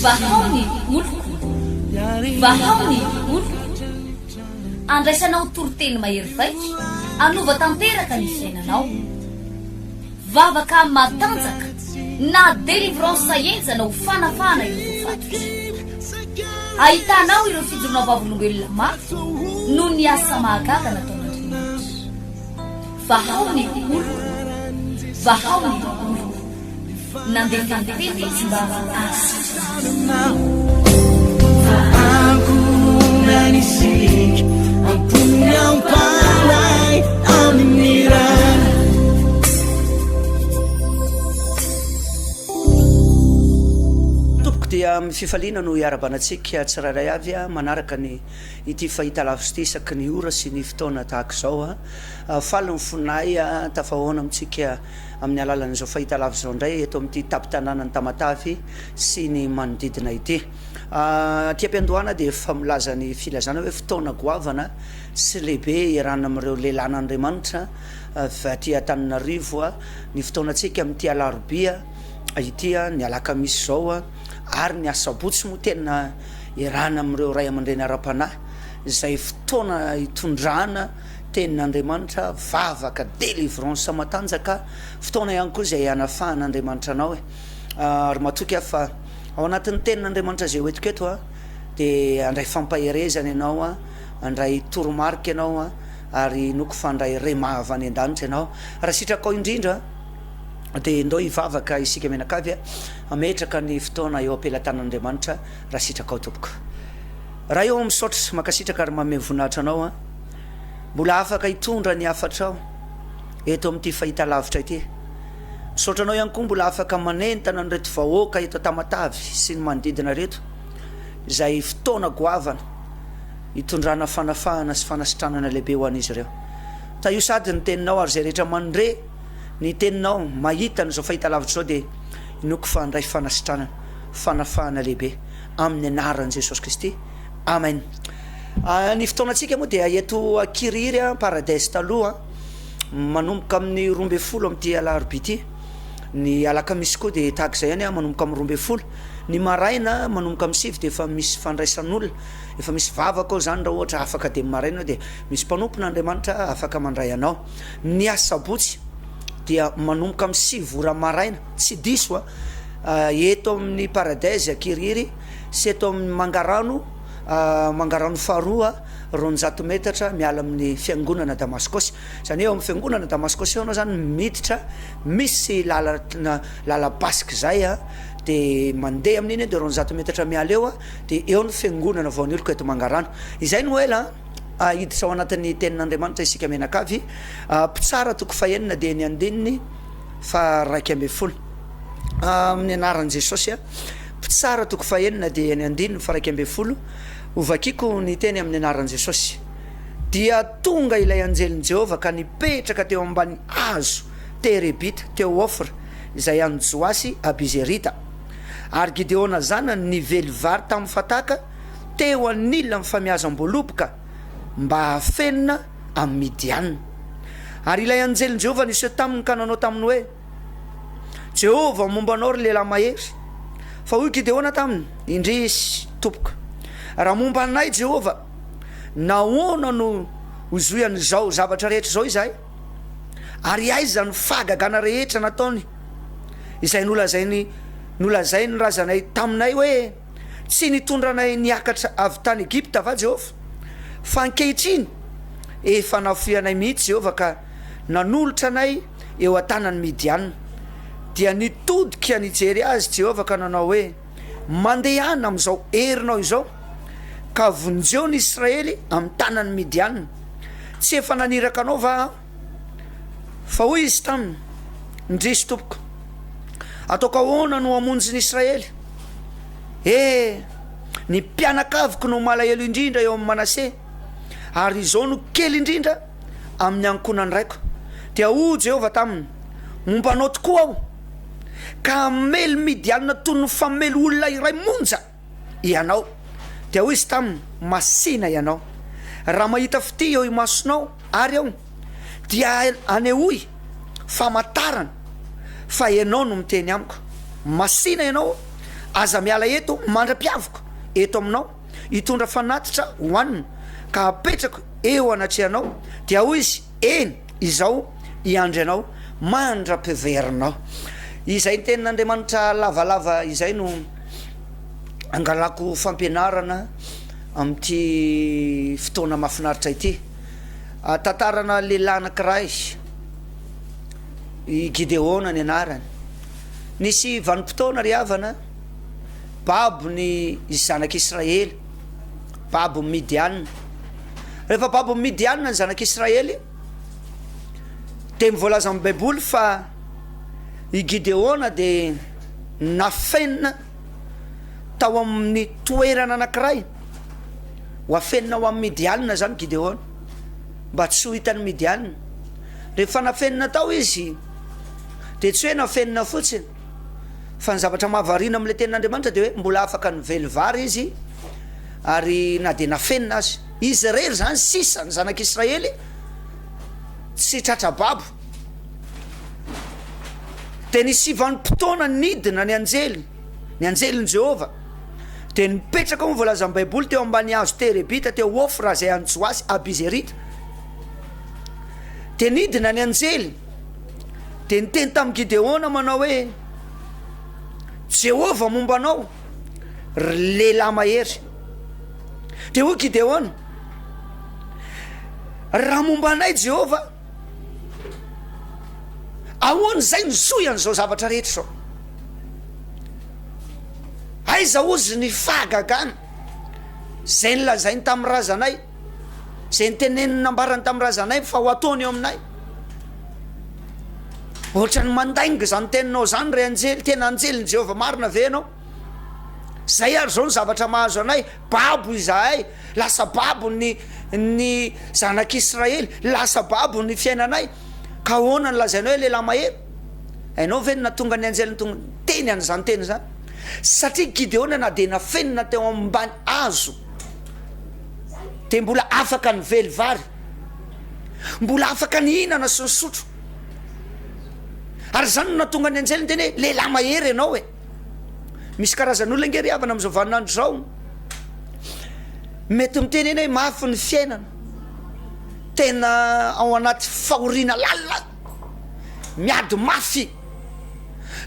Vahao ny oloko, vahao ny oloko. Andraisanao toriteny mahery vaika hanova tanteraka ny fiainanao. Vavaka matanjaka na délivrance henjana ho fanafahana ireo voafatotra. Ahitanao ireo fijoroana vavolombelona mafy noho ny asa mahagaga nataon'Andriamanitra. Vahao ny oloko, vahao ny oloko. Nandefa ny teny izy mba hahasitrana Tompoko dia amin'ny fifaliana no iarahabana antsika tsirairay avy manaraka ny ity fahitalavitra ity isaky ny ora sy ny fotoana tahaka izao. Faly ny fonay tafahaona amintsika amin'ny alalan'izao fahitalavitra izao indray eto amin'ity tampon-tanànan'i Tamatave sy ny manodidina ity. Aty am-piandohana dia efa milaza ny filazana hoe fotoana goavana sy lehibe iarahana amin'ireo lehilahin'Andriamanitra avy aty Antananarivo ny fotoanantsika amin'ity alarobia ity, ny alakamisy izao ary ny asabotsy moa tena iarahana amin'ireo ray aman-dreny ara-panahy izay fotoana hitondrana Tenin'Andriamanitra, vavaka, délivrance matanjaka, fotoana ihany koa izay hanafahan'Andriamanitra anao e. Ary matoky aho fa ao anatin'ny Tenin'Andriamanitra izay hoentiko eto dia handray fampaherezana ianao, handray toromarika ianao ary inoako fa handray rema avy any an-danitra ianao. Raha sitrakao indrindra dia ndao hivavaka isika mianakavy hametraka ny fotoana eo am-pelatanan'Andriamanitra raha sitrakao tompoko. Ray ô, misaotra sy mankasitraka ary manome voninahitra anao an. Mbola afaka hitondra ny hafatrao eto amin'ity fahitalavitra ity. Misaotra anao ihany koa mbola afaka manentana an'ireto vahoaka eto Tamatave sy ny manodidina ireto izay fotoana goavana hitondrana fanafahana sy fanasitranana lehibe ho an'izy ireo. Tahio sady ny teninao ary izay rehetra mandre ny teninao, mahita an'izao fahitalavitra izao dia inoako fa handray fanasitranana, fanafahana lehibe amin'ny anaran'i Jesosy Kristy. Amen. Ny fotoanantsika moa dia eto Kirihiry, Paradise taloha, manomboka amin'ny 12 amin'ity alarobia ity. Ny alakamisy koa dia tahaka izay ihany, manomboka amin'ny 12. Ny maraina manomboka amin'ny 9 dia efa misy fandraisan'olona, efa misy vavaka ao izany raha ohatra afaka dia maraina dia misy mpanompon'Andriamanitra afaka mandray anao. Ny asabotsy dia manomboka amin'ny 9 ora maraina, tsy diso a, eto amin'ny Paradise Kirihiry sy eto amin'ny Mangarano, Mangarano faharoa, 200 metatra miala amin'ny fiangonana Damaskosy. Izany hoe eo amin'ny fiangonana Damaskosy eo ianao izany miditra, misy lalana lalam-pasika izay a, dia mandeha amin'iny dia 200 metatra miala eo dia eo ny fiangonana vao nioloko eto Mangarano. Izay no ela hiditra ao anatin'ny tenin'Andriamanitra isika mianakavy. Mpitsara toko fahenina dia ny andininy faha 11. Amin'ny anaran'i Jesosy. Mpitsara toko fahenina dia ny andininy faha 11, Hovakiko ny teny amin'ny anaran'i Jesosy. Dia tonga ilay anjelin'i Jehovah ka nipetraka teo ambany hazo terebita teo Ofra, izay an'i Joasy Abizerita. Ary Gideona zanany nively vary tamin'ny fataka teo anilan'ny famiazam-boaloboka mba hahafenina amin'i Midiana. Ary ilay anjelin'i Jehovah niseho taminy ka nanao taminy hoe, Jehovah momba anao, ry lehilahy mahery. Fa hoy Gideona taminy, Indrisy, tompoko, raha momba anay Jehovah, nahoana no hozoian'izao zavatra rehetra izao izahay? Ary aiza ny fahagagana rehetra nataony, izay nolazainy nolazain'ny razanay taminay hoe, Tsy nitondra anay niakatra avy tany Egypta va Jehovah? Fa ankehitriny efa nafoy anay mihitsy Jehovah ka nanolotra anay eo an-tanan'ny Midianina. Dia nitodika nijery azy Jehovah ka nanao hoe, Mandehana amin'izao herinao izao, ka vonjeo ny Israely amin'ny tanan'ny Midianina. Tsy efa naniraka anao va aho? Fa hoy izy taminy, Indrisy, tompoko! Ataoko ahoana no hamonjy ny Israely? E! Ny mpianakaviko no malahelo indrindra eo amin'i Manase, ary izao no kely indrindra amin'ny ankohonan-draiko. Dia hoy Jehovah taminy, Momba anao tokoa aho, ka hamely Midianina toy ny famely olona iray monja ianao. Dia hoy izy taminy, Masìna ianao. Raha mahita fitia eo imasonao àry aho, dia anehoy famantarana fa ianao no miteny amiko. Masìna ianao. Aza miala eto mandra-piaviko eto aminao hitondra fanatitra hohanina ka hapetrako eo anatrehanao. Dia hoy izy, Eny, izao hiandry anao mandra-piverinao. Izay tenin'Andriamanitra lavalava izay no angalako fampianarana amin'ity fotoana mahafinaritra ity. Tantarana lehilahy anankiray, i Gideona ny anarany. Nisy vanim-potoana ry havana, babo ny zanak'Israely, babo ny Midianina. Rehefa babo ny Midianina ny zanak'Israely, dia ny voalazan'ny Baiboly fa i Gideona dia nafenina tao amin'ny toerana anankiray, ho afenina ho amin'ny Midianina izany Gideona, mba tsy ho hitan'ny Midianina. Rehefa nafenina tao izy, dia tsy hoe nafenina fotsiny, fa ny zavatra mahavariana amin'ilay tenin'Andriamanitra dia hoe mbola afaka nively vary izy, ary na dia nafenina aza. Izy irery izany sisa ny zanak'Israely tsy tratra babo. Dia nisy vanim-potoana nidina ny anjely, ny anjelin'i Jehovah, dia nipetraka hoy ny voalazan'ny Baiboly teo ambany hazo terebita teo Ofra izay an'i Joasy Abizerita. Dia nidina ny anjely, dia niteny tamin'i Gideona manao hoe, Jehovah momba anao, ry lehilahy mahery. Dia hoy Gideona, Raha momba anay Jehovah, ahoana izay nizohy an'izao zavatra rehetra izao? Aiza hozy ny fahagagana izay nolazainy tamin'ny razanay, izay niteneniny nambarany tamin'ny razanay fa ho ataony eo aminay? Ohatran'ny mandainga izany teninao izany ry anjely, tena anjelin'i Jehovah marina ve ianao? Zay ary zao ny zavatra mahazo anay, babo izahay, lasa babo ny ny zanak'Israely, lasa babo ny fiainanay, ka ahoana no lazainao hoe lehilahy mahery? Hainao ve ny nahatonga ny anjely tonga niteny an'izany teny izany? Satria Gideona na dia nafenina teo ambany hazo dia mbola afaka nively vary, mbola afaka nihinana sy nisotro, ary izany no nahatonga ny anjely niteny hoe lehilahy mahery ianao e! Misy karazan'olona ange ry havana amin'izao vaninandro izao, mety miteny eny hoe mafy ny fiainana, tena ao anaty fahoriana lalina, miady mafy,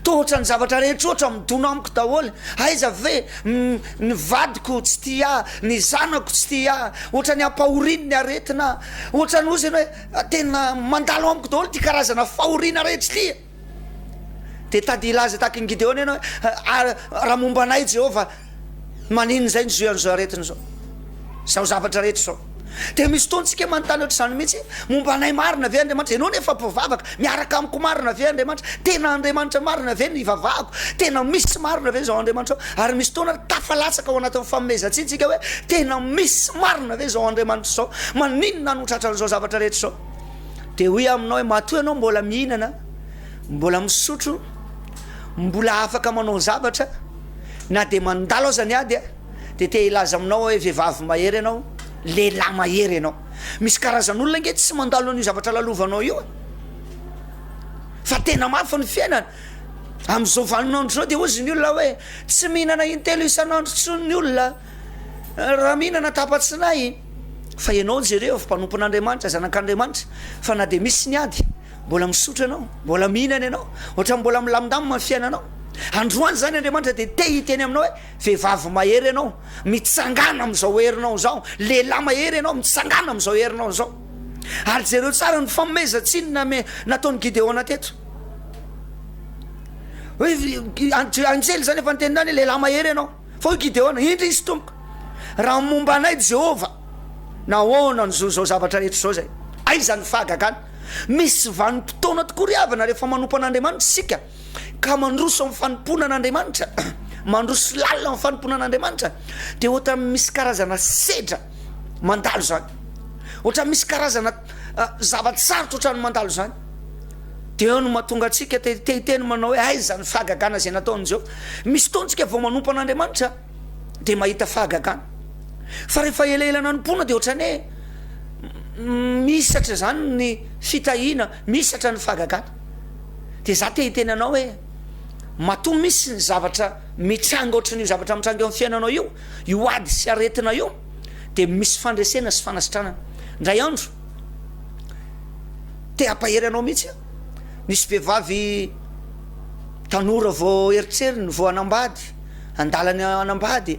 toa ohatran'ny zavatra rehetra ohatra midona amiko daholo, aiza ve ny vadiko tsy tia ahy, ny zanako tsy tia ahy, ohatran'ny ampahoriany ny aretina, ohatran'ny ozy hoe tena mandalo amiko daholo ity karazana fahoriana rehetra ity. Dia tady hilaza tahaka an'i Gideona ianao hoe, Raha momba anay Jehovah, maninona izay ny zohian'izao aretina izao? Izao zavatra rehetra izao. Dia misy fotoana isika manontany ohatr'izany mihitsy, momba anay marina ve Andriamanitra? Ianao nefa mpivavaka, miaraka amiko marina ve Andriamanitra? Tena Andriamanitra marina ve no ivavahako? Tena misy marina ve izao Andriamanitra izao? Ary misy fotoana ary tafalatsaka ao anatin'ny fanomezan-tsiny isika hoe, tena misy marina ve izao Andriamanitra izao? Maninona no tratran'izao zavatra rehetra izao? Dia hoy aho aminao hoe, matoa ianao mbola mihinana, mbola misotro, mbola afaka manao zavatra, na dia mandalo aza ny ady, dia te hilaza aminao aho hoe vehivavy mahery ianao, lehilahy mahery ianao. Misy karazan'olona ange tsy mandalo an'io zavatra lalovanao io e. Fa tena mafy ny fiainana. Amin'izao vaninandro izao dia hozy ny olona hoe tsy mihinana intelo isan'andro intsony ny olona. Raha mihinana tapa-tsinay, fa ianao jereo, mpanompon'Andriamanitra, zanak'Andriamanitra, fa na dia misy ny ady, Mbola misotro ianao, mbola mihinana ianao, ohatran'ny mbola milamindamina ny fiainanao. Androany izany Andriamanitra dia te hiteny aminao hoe, vehivavy mahery ianao, mitsangàna amin'izao herinao izao, lehilahy mahery ianao, mitsangàna amin'izao herinao izao. Ary jereo tsara ny fanomezan-tsiny name nataon'i Gideona teto. Hoe anjely izany efa niteny tany hoe lehilahy mahery ianao. Fa hoy Gideona, Indrisy, tompoko, raha momba anay Jehovah, nahoana no izao zavatra rehetra izao izay? Aiza ny fahagagana? Misy vanim-potoana tokoa ry havana rehefa manompo an'Andriamanitra isika, ka mandroso amin'ny fanompoana an'Andriamanitra, mandroso lalina amin'ny fanompoana an'Andriamanitra, dia ohatran'ny misy karazana sedra mandalo izany. Ohatran'ny misy karazana zava-tsarotra ohatran'ny mandalo izany. Dia eo no mahatonga antsika te te hiteny manao hoe aiza ny fahagagana izay nataon'i Jehovah. Misy fotoana isika vao manompo an'Andriamanitra dia mahita fahagagana. Fa rehefa elaela nanompoana dia ohatran'ny hoe mihisatra izany ny fitahiana, mihisatra ny fahagagana. Dia za te hiteny anao hoe. Matoa misy ny zavatra mitranga ohatran'io zavatra mitranga eo amin'ny fiainanao io, io ady sy aretina io, dia misy fandresena sy fanasitranana. Indray andro, te hampahery anao mihitsy aho. Nisy vehivavy tanora vao eritseriny, vao hanambady, an-dalana hanambady.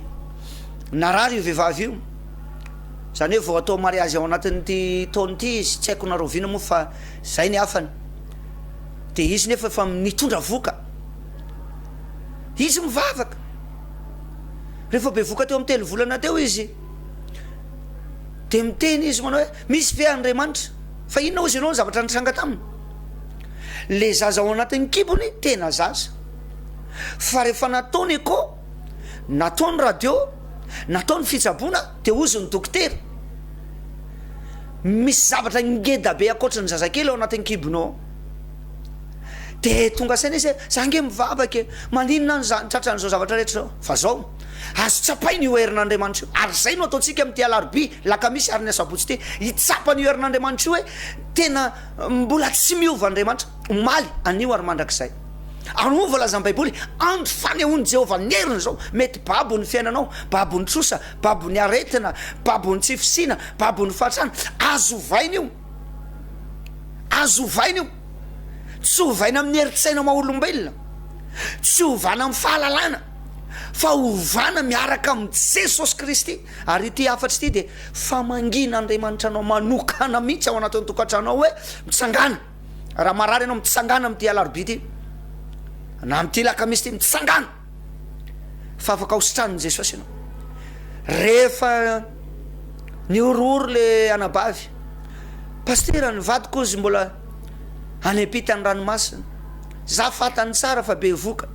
Narary io vehivavy io. Izany hoe vao atao mariazy ao anatin'ity taona ity izy, tsy haiko na rahoviana moa fa izay ny hafany. Dia izy nefa efa nitondra voka. Izy mivavaka. Rehefa bevoka teo amin'ny telo volana teo izy, dia miteny izy manao hoe, misy ve Andriamanitra? Fa inona hozy ianao ny zavatra nitranga taminy? Le zaza ao anatin'ny kibony tena zaza. Fa rehefa natao ny echo, natao ny radio, natao ny fitsaboana, dia hozy ny dokotera, misy zavatra ngeda be ankoatry ny zazakely ao anatin'ny kibonao ao. Dia tonga saina izy hoe, za nge mivavaka e, maninona aho zany tratran'izao zavatra rehetra izao? Fa zao, azo tsapaina io herin'Andriamanitra io, ary izay no ataontsika amin'ity alarobia, lakamisy ary ny asabotsy ity, hitsapa an'io herin'Andriamanitra io hoe tena mbola tsy miova Andriamanitra, omaly, anio ary mandrakizay. Ary moa voalazan'ny Baiboly, andro fanehoan'i Jehovah ny heriny izao, mety babo ny fiainanao, babo ny trosa, babo ny aretina, babo ny tsy fisiana, babo ny fahatrana, azo ovaina io. Azo ovaina io. Tsy ovaina amin'ny herin-tsaina maha olombelona, tsy ovana amin'ny fahalalana, fa ovana miaraka amin'i Jesosy Kristy. Ary ity hafatra ity dia famangian'Andriamanitra anao manokana mihitsy ao anatin'ny tokantranao hoe mitsangàna. Raha marary ianao, mitsangàna amin'ity alarobia ity, na amin'ity lakamisy ity, mitsangàna. Fa afaka ho sitranin'i Jesosy ianao. Rehefa nihorohoro le anabavy, Pasitera, ny vadiko ozy mbola any ampitan'ny ranomasina. Za fantany tsara fa bevoka.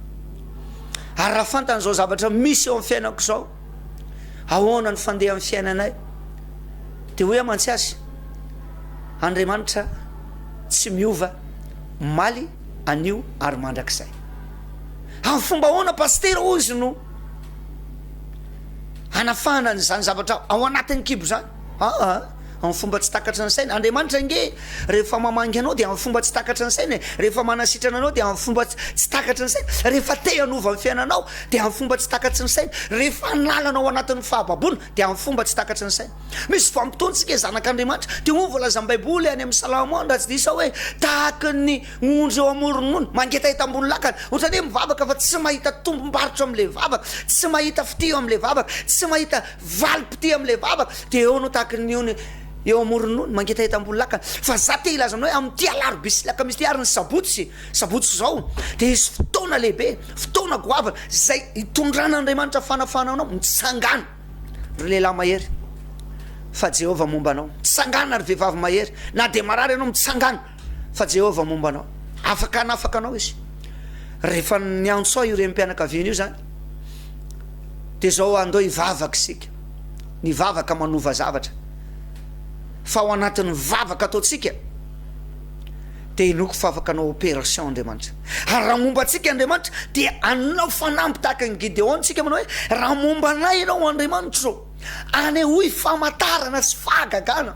Ary raha fantany izao zavatra misy eo amin'ny fiainako izao, ahoana ny fandehan'ny fiainanay? Dia hoy aho mantsy azy, Andriamanitra tsy miova omaly, anio ary mandrakizay. Amin'ny fomba ahoana Pasitera hoy izy no hanafahana an'izany zavatra ao anatin'ny kibo izany? Aa, amin'ny fomba tsy takatry ny saina. Andriamanitra ange rehefa mamangy anao dia amin'ny fomba tsy takatry ny saina e. Rehefa manasitrana anao dia amin'ny fomba tsy takatry ny saina. Rehefa te hanova ny fiainanao dia amin'ny fomba tsy takatry ny saina. Rehefa hanala anao ao anatin'ny fahababoana dia amin'ny fomba tsy takatry ny saina. Misy vanim-potoana isika zanak'Andriamanitra dia hoy ny voalazan'ny Baiboly any amin'ny Salamo any raha tsy diso aho hoe tahaka ny Ondry eo amoron'ny ony, mangetaheta ambony lakana, ohatran'ny hoe mivavaka fa tsy mahita tombom-barotra amin'ilay vavaka, tsy mahita fitia eo amin'ilay vavaka, tsy mahita valim-pitia amin'ilay vavaka, dia eo anao tahaka ny ony eo amoron'ny ony, mangetaheta ambony lakana. Fa za te hilaza aminao hoe amin'ity alarobia sy lakamisy ity ary ny sabotsy, sabotsy izao, dia hisy fotoana lehibe, fotoana goavana, izay hitondran'Andriamanitra fanafahana anao, mitsangàna ry lehilahy mahery, fa Jehovah momba anao, mitsangàna ry vehivavy mahery, na dia marary ianao, mitsangàna. Fa Jehovah momba anao. Afaka hanafaka anao izy. Rehefa niantso ahy io renim-pianakaviana io izany, dia izao andao hivavaka isika. Ny vavaka manova zavatra. Fa ao anatin'ny vavaka ataontsika, dia inoako fa afaka hanao opération Andriamanitra. Ary raha momba antsika Andriamanitra, dia hanao fanamby tahaka an'i Gideona isika manao hoe, raha momba anay ianao Andriamanitra ô, anehoy famantarana sy fahagagana.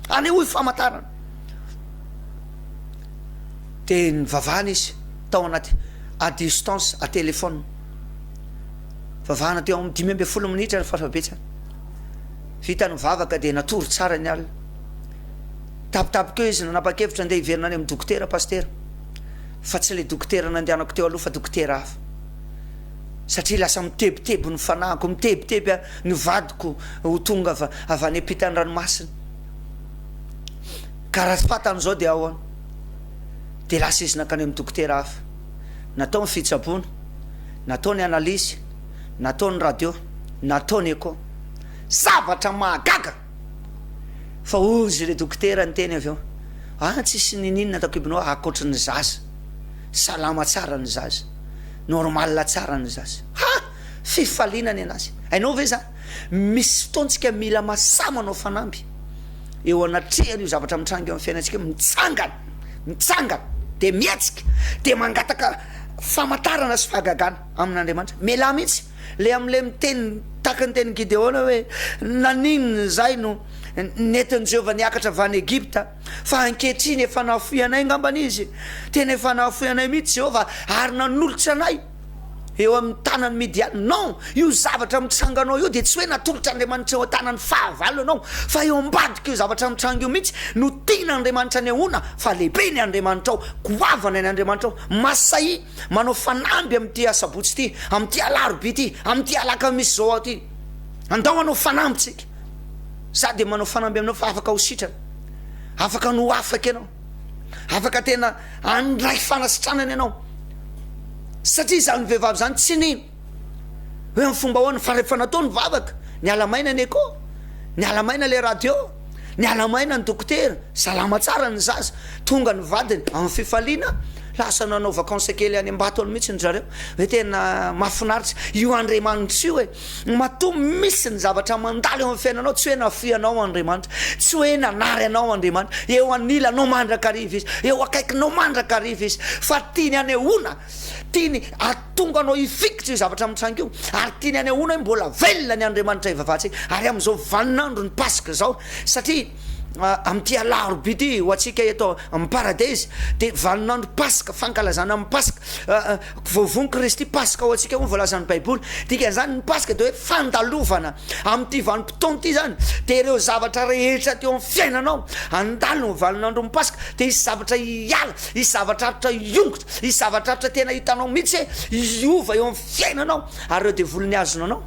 Anehoy famantarana. Dia nivavahana izy tao anaty à distance, à téléphone. Vavahana teo amin'ny 15 minitra ny farafahabetsany. Vita ny vavaka dia natory tsara ny alina. Tampotampoka eo izy nanapa-kevitra andeha hiverina any amin'ny dokotera pasitera. Fa tsy ilay dokotera nandehanako teo aloha fa dokotera hafa. Satria lasa mitebiteby ny fanahiko, mitebiteby ny vadiko ho tonga avy any ampitan'ny ranomasina. Ka raha tsy fantany izao dia ahoana? Dia lasa izy nankany amin'ny dokotera hafa. Natao ny fitsaboana, natao ny analyse, natao ny radio, natao ny echo. Zavatra mahagaga! Fa hoy izy ilay dokotera niteny avy eo, ah tsisy niniana tao an-kibonao ankoatry ny zaza. Salama tsara ny zaza. Normal tsara ny zaza. Ha! Fifaliana ny anazy. Hainao ve izany? Misy fotoantsika mila masahy manao fanamby eo anatrehan'io zavatra mitranga eo amin'ny fiainantsika io, mitsangana, mitsangana, dia mihetsika, dia mangataka famantarana sy fahagagana amin'Andriamanitra. Mialà mihitsy le amin'ilay miteny tahaka ny tenin'i Gideona hoe naninona izay no. Nentin'i Jehovah niakatra avy any Egypta, fa ankehitriny efa nahafoy anay angambany izy. Tena efa nahafoy anay mihitsy Jehovah ary nanolotra anay eo amin'ny tanan'ny Midiana. Non! Io zavatra mitranga anao io dia tsy hoe natolotr'Andriamanitra eo an-tanan'ny fahavalo ianao, fa eo ambadik'io zavatra mitranga io mihitsy no tian'Andriamanitra anehoana fa lehibe ny Andriamanitrao, goavana ny Andriamanitrao. Masahia manao fanamby amin'ity asabotsy ity, amin'ity alarobia ity, amin'ity alakamisy izao ity. Andao hanao fanamby tsika. Za dia manao fanamby aminao fa afaka ho sitrana. Afaka ny ho afaka ianao. Afaka tena handray fanasitranana ianao. Satria izany vehivavy izany tsy nino. Hoe amin'ny fomba ahoana fa rehefa natao ny vavaka, niala maina ny echo, niala maina le radio, niala maina ny dokotera, salama tsara ny zaza, tonga ny vadiny amin'ny fifaliana, lasa nanao vacances kely any Ambato any mihitsy ny zareo. Hoe tena mahafinaritra io Andriamanitra io e. Matoa misy ny zavatra mandalo eo amin'ny fiainanao, tsy hoe nafoy anao Andriamanitra, tsy hoe nanary anao Andriamanitra, eo anilanao mandrakariva Izy, eo akaikinao mandrakariva Izy, fa tiany hanehoana, tiany hahatonga anao hifikitra io zavatra mitranga io, ary tiany hanehoana hoe mbola velona ny Andriamanitra ivavahantsika, ary amin'izao vaninandro ny Paska izao, satria amin'ity alarobia ity ho antsika eto amin'ny Paradise dia vaninandro Paska, fankalazana ny Paska, Voavono Kristy, Paska ho antsika hoy ny voalazan'ny Baiboly. Dikan'izany ny Paska dia hoe fandalovana. Amin'ity vanim-potoana ity izany dia ireo zavatra rehetra teo amin'ny fiainanao handalo ny vaninandron'ny Paska dia hisy zavatra hiala, hisy zavatra aritra hiongotra, hisy zavatra aritra tena hitanao mihitsy hoe hiova eo amin'ny fiainanao ary ireo devoly nihazona anao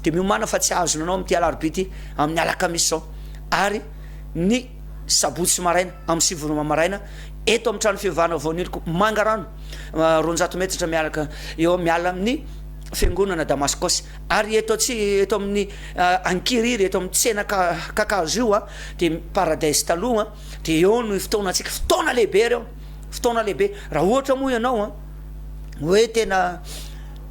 dia miomàna fa tsy hahazona anao amin'ity alarobia ity, amin'ny alakamisy izao ary ny sabotsy maraina amin'ny 9 ora maraina eto amin'ny trano fivavahana Voaniliko Mangarano. 200 metatra miaraka eo miala amin'ny fiangonana Damaskosy ary eto atsy eto amin'ny Ankiriry eto amin'ny tsena kakazo io a dia paradise taloha dia eo no fotoana antsika fotoana lehibe ireo fotoana lehibe raha ohatra moa ianao a hoe tena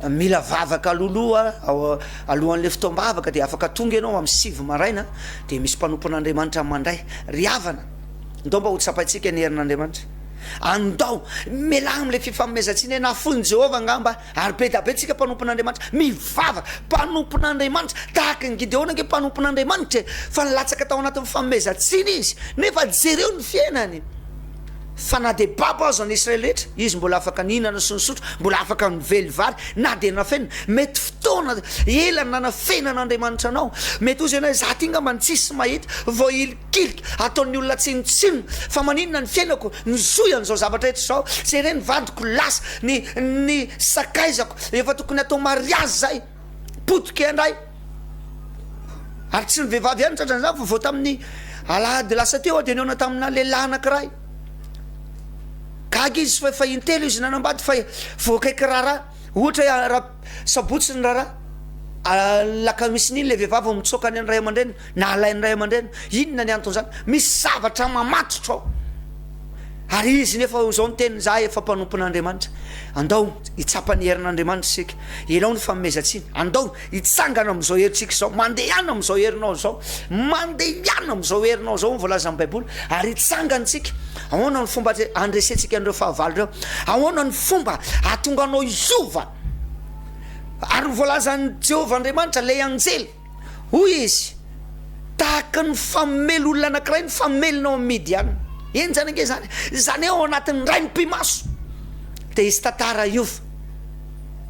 mila vavaka alohaloha ao alohan'le fotoam-bavaka dia afaka tonga ianao amin'ny 9 maraina dia misy mpanompon'Andriamanitra mandray ry havana ndao mba ho tsapaintsika ny herin'Andriamanitra Andao, mialà amin'ilay fifanomezan-tsiny hoe nafoin'i Jehovah angamba, ary be dia be tsika mpanompon'Andriamanitra mivavaka, mpanompon'Andriamanitra, tahaka an'i Gideona ange mpanompon'Andriamanitra e, fa nilatsaka tao anatin'ny fanomezan-tsiny izy, nefa jereo ny fiainany, fa na dia babo aza ny Israely rehetra, izy mbola afaka nihinana sy nisotro, mbola afaka nively vary, na dia nafenina, mety fotoana ela nanafenan'Andriamanitra anao, mety hozy ianao hoe za ty angamba ny tsisy mahita, voahily. Kirika, ataon'ny olona tsinontsinona, fa maninona ny fiainako mizohy an'izao zavatra eto izao, jereo ny vadiko lasa, ny ny sakaizako efa tokony atao mariazy zay, potika indray, ary tsy ny vehivavy ihany tratran'izany fa vao tamin'ny alahady lasa teo aho dia nihaona tamina lehilahy anankiray, gaga izy fa efa intelo izy nanambady fa voakaiky raharaha, ohatra hoe raha sabotsy ny raharaha, alakamisin'iny ilay vehivavy vao mitsoaka any amin'ny ray aman-dreniny, Na alain'ny ray aman-dreny, inona ny anton'izany? Misy zavatra mamatotra ao. Ary izy nefa izao ny teniny, Izaho efa mpanompon'Andriamanitra. Andao hitsapa ny herin'Andriamanitra isika. Ianao ny fanomezan-tsiny. Andao hitsangana amin'izao herintsika izao. Mandehana amin'izao herinao izao. Mandehana amin'izao herinao izao, hoy ny voalazan'ny Baiboly. Ary hitsangana isika. Ahoana ny fomba handresentsika an'ireo fahavalo ireo? Ahoana ny fomba hahatonga anao hiova? Ary ny voalazan'i Jehovah Andriamanitra, ilay anjely. Hoy izy, Tahaka ny famely olona anankiray ny famelona ao amin'ny Midiana. Henjana ange izany. Izany hoe ao anatin'ny indray mipi-maso dia hisy tantara hiova.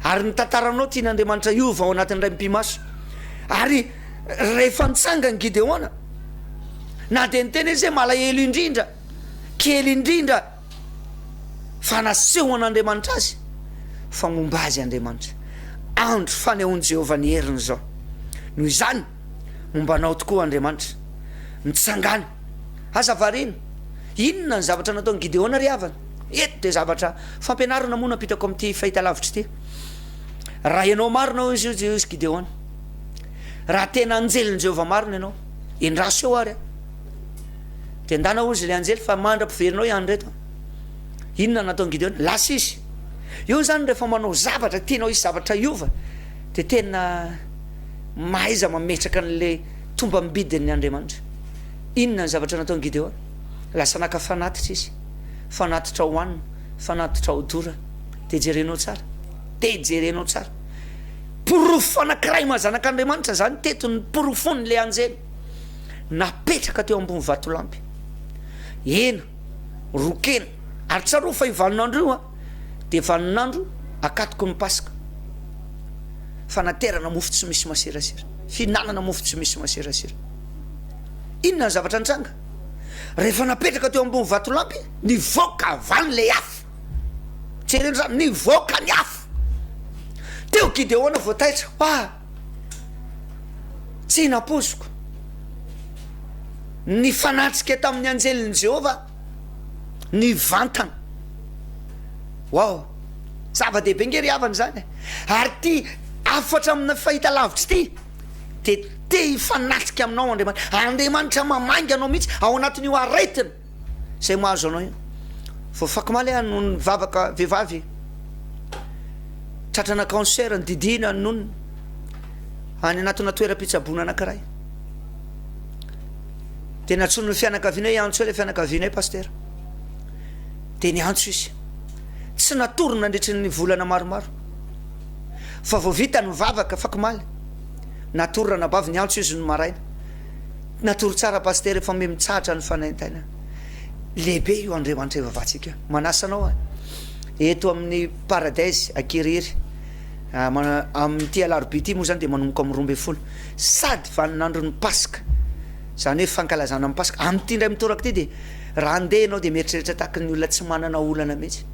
Ary ny tantaranao tian'Andriamanitra hiova ao anatin'ny indray mipi-maso. Ary rehefa nitsangana Gideona, na dia niteny izy hoe malahelo indrindra, kely indrindra, fa nasehon'Andriamanitra azy fa momba azy Andriamanitra. Andro fanehoan'i Jehovah ny heriny izao. Noho izany, momba anao tokoa Andriamanitra. Mitsangàna. Aza variana. Inona ny zavatra nataon'i Gideona ry havana? Eto dia zavatra fampianarana moa no ampitako amin'ity fahitalavitra ity. Raha ianao marina hoy izy hoy izy Gideona. Raha tena anjelin'i Jehovah marina ianao, endraso eo ary aho. Dia ndana hozy ilay anjely fa mandra-piverinao ihany ireto an. Inona no nataon'i Gideona? Lasa izy. Eo izany rehefa manao zavatra, tianao hisy zavatra hiova, dia tena mahaiza mametraka an'ilay tombam-bidin'ny Andriamanitra. Inona ny zavatra nataon'i Gideona? Lasa naka fanatitra izy. Fanatitra hohanina, fanatitra hodorana. Dia jerenao tsara. Dia jerenao tsara. Porofo anankiray maha zanak'Andriamanitra izany teto ny porofon'ilay anjely. Napetraka teo ambony vatolampy. Hena, ron-kena, ary tsarovy fa io vaninandro io dia vaninandro akatoky ny Paska. Fanaterana mofo tsy misy masirasira, fihinanana mofo tsy misy masirasira. Inona ny zavatra nitranga? Rehefa napetraka teo ambony vatolampy, nivoaka avy any ilay afo. Jereo izany, nivoaka ny afo. Teo Gideona vao taitra, ah! Tsy nampoiziko. Nifanatrika tamin'ny anjelin'i Jehovah nivantana. Wow! Zava-dehibe nge ry havana izany e! Ary ity hafatra amina fahitalavitra ity dia te hifanatrika aminao Andriamanitra. Andriamanitra mamangy anao mihitsy ao anatin'io aretina izay mahazo anao io. Vao fakomaly aho no nivavaka vehivavy tratrana cancer nididiana ny nonony any anatina toeram-pitsaboana anankiray. Dia nantsoin'ny fianakaviana hoe hiantso eo ilay fianakavianay pasitera. Dia niantso izy. Tsy natory nandritry ny volana maromaro. Fa vao vita ny vavaka afakomaly, natory ranabavy niantso izy ny maraina. Natory tsara pasitera efa miha mitsahatra ny fanaintainana. Lehibe io Andriamanitra ivavahantsika io. Manasa anao aho eto amin'ny Paradise Ankirihiry. Amin'ity alarobia ity moa izany dia manomboka amin'ny 12. Sady vaninandron'ny Paska. Izany hoe fankalazana ny Paska. Amin'ity indray mitoraka ity dia raha handeha ianao dia mieritreritra tahaka ny olona tsy manana olana mihitsy.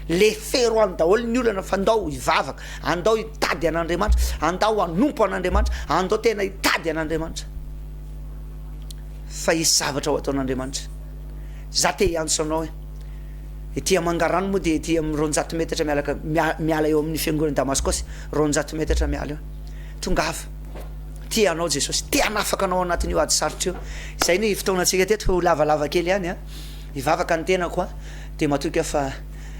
Lefero any daholo ny olana fa ndao hivavaka, andao hitady an'Andriamanitra, andao hanompo an'Andriamanitra, andao tena hitady an'Andriamanitra. Fa hisy zavatra ho ataon'Andriamanitra. Za te hiantso anao e. Ety Mangarano moa dia ety amin'ny 200 metatra mialaka miala eo amin'ny fiangonana Damaskosy, 200 metatra miala eo. Tongava. Tia anao Jesosy. Te hanafaka anao anatin'io ady sarotra io. Izay ny fotoanantsika teto, ho lavalava kely ihany an. Hivavaka ny tenako an. Dia matoky aho fa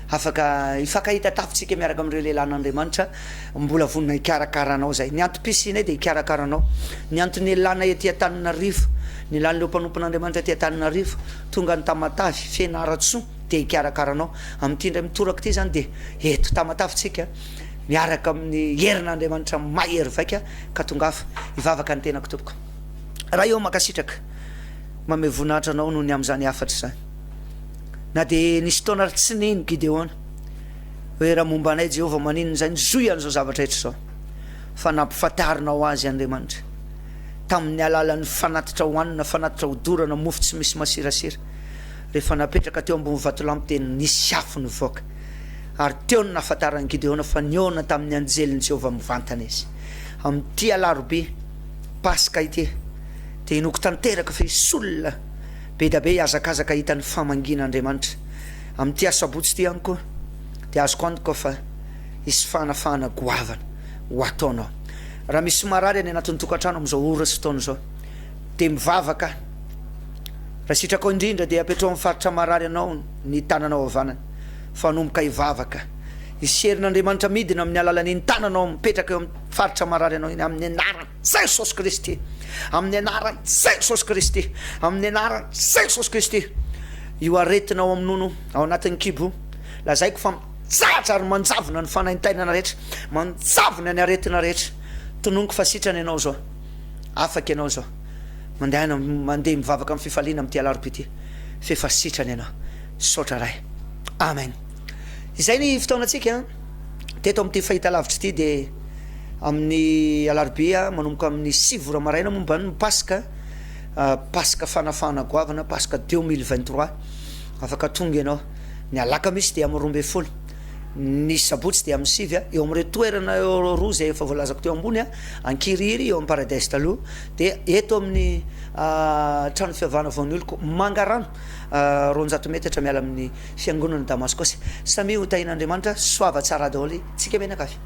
afaka hifankahita tafintsika miaraka amin'ireo lehilahin'Andriamanitra mbola vonona hikarakara anao izay. Ny antom-pisianay dia hikarakara anao. Ny antony nialanay aty Antananarivo, nialan'ireo mpanompon'Andriamanitra aty Antananarivo, tonga any Tamatave, Fianarantsoa, dia hikarakara anao. Amin'ity indray mitoraka ity izany dia eto Tamatave tsika miaraka amin'ny herin'Andriamanitra mahery vaika ka tongava hivavaka ny tenako tompoko. Ray ô mankasitraka manome voninahitra anao noho ny amin'izany hafatra izany. Na dia nisy fotoana ary tsy nino Gideona hoe raha momba anay Jehovah maninona izay nizohy an'izao zavatra rehetra izao. Fa nampifantarinao azy Andriamanitra tamin'ny alalan'ny fanatitra hohanina, fanatitra hodorana, mofo tsy misy masirasira. Rehefa napetraka teo ambony vatolampy dia nisy afo nivoaka. Ary teo no nahafantaran'i Gideona fa nihaona tamin'ny anjelin'i Jehovah mivantana izy. Amin'ity alarobia Paska ity dia inoako tanteraka fa hisy olona be dia be hihazakazaka hahita ny famangian'Andriamanitra. Amin'ity asabotsy ity ihany koa dia azoko antoka fa hisy fanafahana goavana ho ataonao. Raha misy marary any anatin'ny tokantrano amin'izao ora sy fotoana izao dia mivavaka. Raha sitrakao indrindra dia apetraho amin'ny faritra marary anao ny tananao havanana fa hanomboka hivavaka. Hisy herin'Andriamanitra midina amin'ny alalan'iny tananao mipetraka eo amin'ny faritra marary anao iny amin'ny anaran'i Jesosy Kristy. Amin'ny anaran'i Jesosy Kristy. Amin'ny anaran'i Jesosy Kristy. Io aretina ao amin'ny nono, ao anatin'ny kibo, lazaiko fa mitsahatra ary manjavona ny fanaintainana rehetra, manjavona ny aretina rehetra. Tononiko fa sitrana ianao izao. Afaka ianao izao. Mandehana mandeha mivavaka amin'ny fifaliana amin'ity alarobia ity f'efa sitrana ianao. Misaotra Ray. Amen. Izay ny fotoanantsika teto amin'ity fahitalavitra ity dia amin'ny alarobia manomboka amin'ny 9 ora maraina momba ny Paska, Paska fanafahana goavana, Paska 2023. Afaka tonga ianao. Ny alakamisy dia amin'ny 12. Ny sabotsy dia amin'ny 9 eo amin'ireo toerana roa izay efa voalazako teo ambony, Ankirihiry eo amin'ny Paradise taloha dia eto amin'ny trano fiavahana Voanioloko Mangarano 200 metatra miala amin'ny fiangonana Damaskosy. Samia ho tahian'Andriamanitra, soava tsara daholo tsika mianakavy.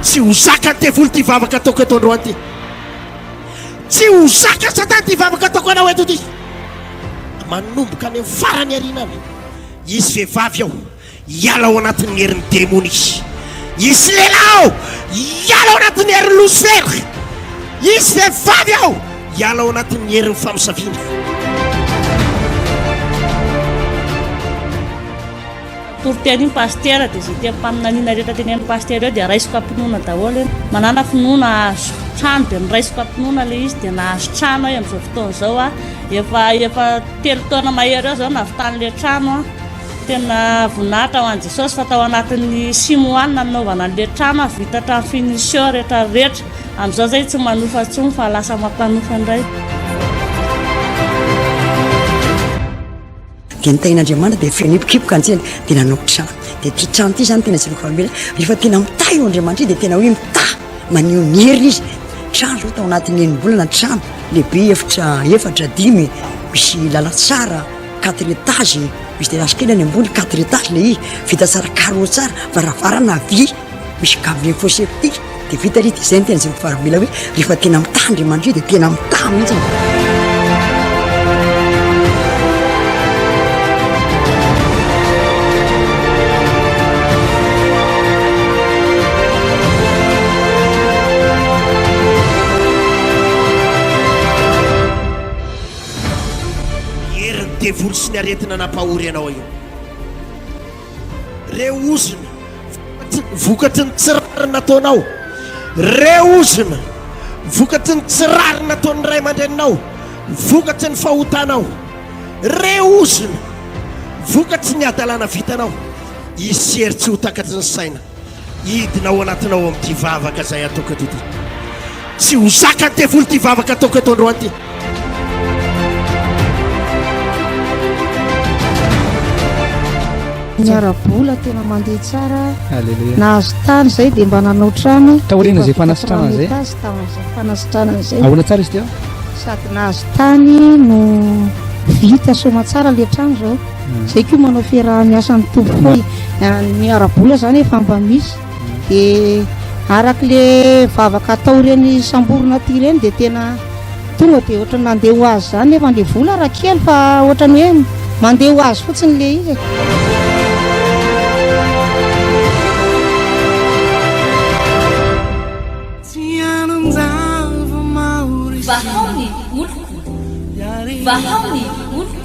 Tsy ho zakan'ny devoly ity vavaka ataoko eto androany ity. Tsy ho zakan'i Satana ity vavaka ataoko anao eto ity. Manomboka any amin'ny farany aoriana any, hisy vehivavy ao hiala ao anatin'ny herin'ny demonia. Hisy lehilahy ao hiala ao anatin'ny herin'ny losifera. Hisy vehivavy ao hiala ao anatin'ny herin'ny famosaviana. toriteny iny pasitera dia izay tenim-paminaniana rehetra tenenin'ny pasitera eo dia raisiko am-pinoana daholo. Manana finoana hahazo trano dia noraisiko am-pinoana ilay izy dia nahazo trano aho amin'izao fotoana izao aho. Efa efa telo taona mahery eo izao nahavitan'ilay trano aho. Tena voninahitra ho an'i Jesosy fa tao anatin'ny six mois no nanaovana an'ilay trano aho, vita hatramin'ny finition rehetra rehetra. Amin'izao izay tsy manofa intsony fa lasa mampanofa indray. Dia ny tahin'Andriamanitra dia feno hipokipoka ny tsena dia nanao trano. Dia ity trano ity izany tena jereko fa mila rehefa tena mitahy io Andriamanitra io dia tena hoe mitahy maneho ny heriny izy. Trano izao tao anatin'ny enim-bolana trano lehibe efitra efatra dimy misy lalantsara quatre étages misy terrasse kely any ambony quatre étages ilay izy vita tsara carreaux tsara varavarana vy misy gabinet fosse septique dia vita ilay izy dia izay no tena jereko fa mila hoe rehefa tena mitahy Andriamanitra io dia tena mitahy mihitsy. Herin'ny devoly sy ny aretina nampahory anao io. Reo ozona vokatry ny tsy rariny nataonao. Reo ozona vokatry ny tsy rariny nataon'ny ray aman-dreninao, vokatry ny fahotanao. Reo ozona vokatry ny hadalana vitanao. Hisy hery tsy ho takatry ny saina hidina ao anatinao amin'ity vavaka izay ataoko eto ity. Tsy ho zakan'ny devoly ity vavaka ataoko eto androany ity. Ny ara-bola tena mandeha tsara. Nahazo tany izay dia mba nanao trano. Taoriana izay fanasitranana izay. Taorian'izay fanasitranana izay. Ahoana tsara izy teo? Sady nahazo tany no vita soamatsara ilay trano izao. Hmm. Zay koa manao fiaraha-miasa ny tompo koa. Ny ara-bola izany efa mba misy. Dia araka le vavaka atao ireny samborina aty ireny dia tena tonga dia ohatran'ny nandeha ho azy izany nefa le vola raha kely fa ohatran'ny hoe mandeha ho azy fotsiny le izy e. Vahao ny oloko, vahao ny oloko.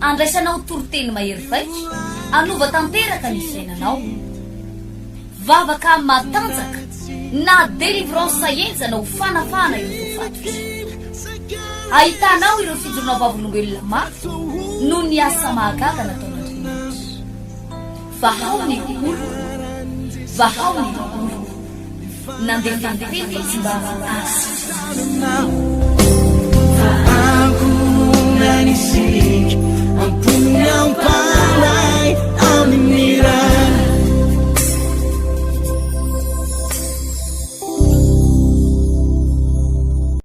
Andraisanao toriteny mahery vaika hanova tanteraka ny fiainanao. Vavaka matanjaka na délivrance henjana ho fanafahana ireo voafatotra. Ahitanao ireo fijoroana vavolombelona mafy noho ny asa mahagaga nataon'Andriamanitra. Vahao ny oloko, vahao ny oloko. Nandefa ny teny izy mba hahasitrana.